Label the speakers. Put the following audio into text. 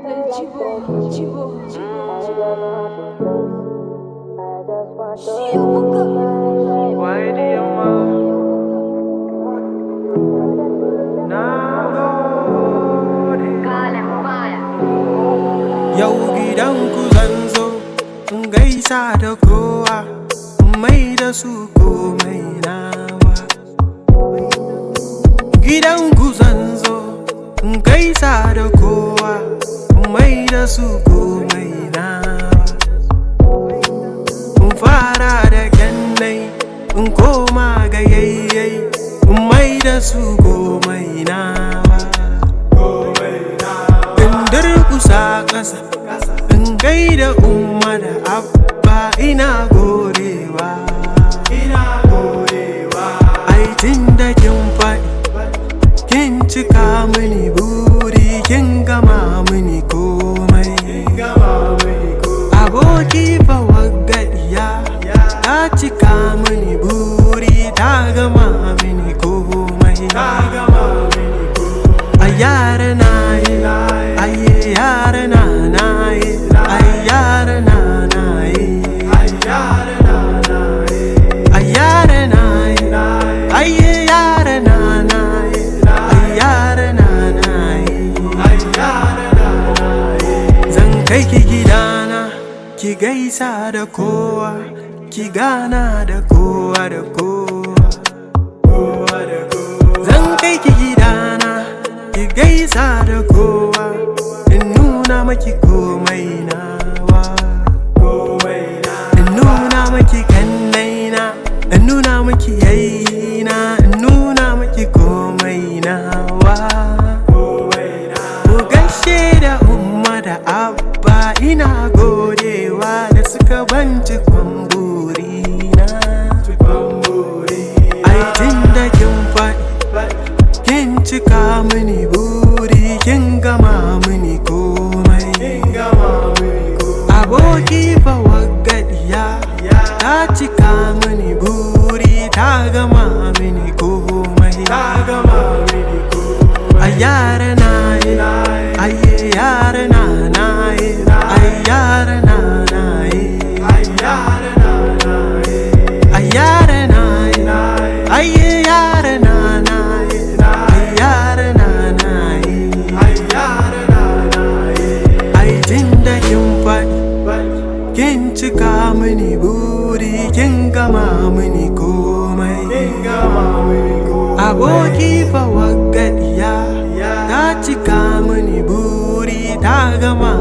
Speaker 1: El Chivo, Chivo, Chivo, Chivo.
Speaker 2: Why do you Na gode. Yau gidanku zan zo in gaisa da kowa, in mai da su komai nawa. Gidanku zan zo in gaisa da kowa, in mai da su komai nawa. In fara da kannai, in koma ga yayyai, in mai da su komai nawa. In durkusa ƙasa, in gaida umma da abba, ina godewa. Ai tun da kin faɗi, kin cika mini buri, kin gama mini komai. Aboki fa, waggaɗiya ta cika mini buri, ta gama mini komai. A yara na yi, aye yara na na yi, ai yara na na yi, a yara na yi, aye yara na na yi, ai yara na na yi. Zan kai ki gidana, ki gaisa da kowa, ki gana da kowa da kowa. Zan kai ki gidana, ki gaisa da kowa, in nuna maki komai nawa. In nuna maki kannaina, in nuna maki yayyina, in nuna maki komai nawa. Mu gaishe da umma da abba, ina godewa da suka ban cikon burina. Ai tun da kin faɗi, kin cika mini buri, kin gama mini komai. Aboki fa, waggaɗiya ta cika mini buri, ta gama mini komai. A yara na yi, aye yara na na yi, ai yara na na yi, a yara na yi, aye yara na na yi, ai yara na na yi. Ai tun da kin faɗi, kin cika mini buri, kin gama mini komai. Aboki fa, waggaɗiya ta cika mini buri, ta gama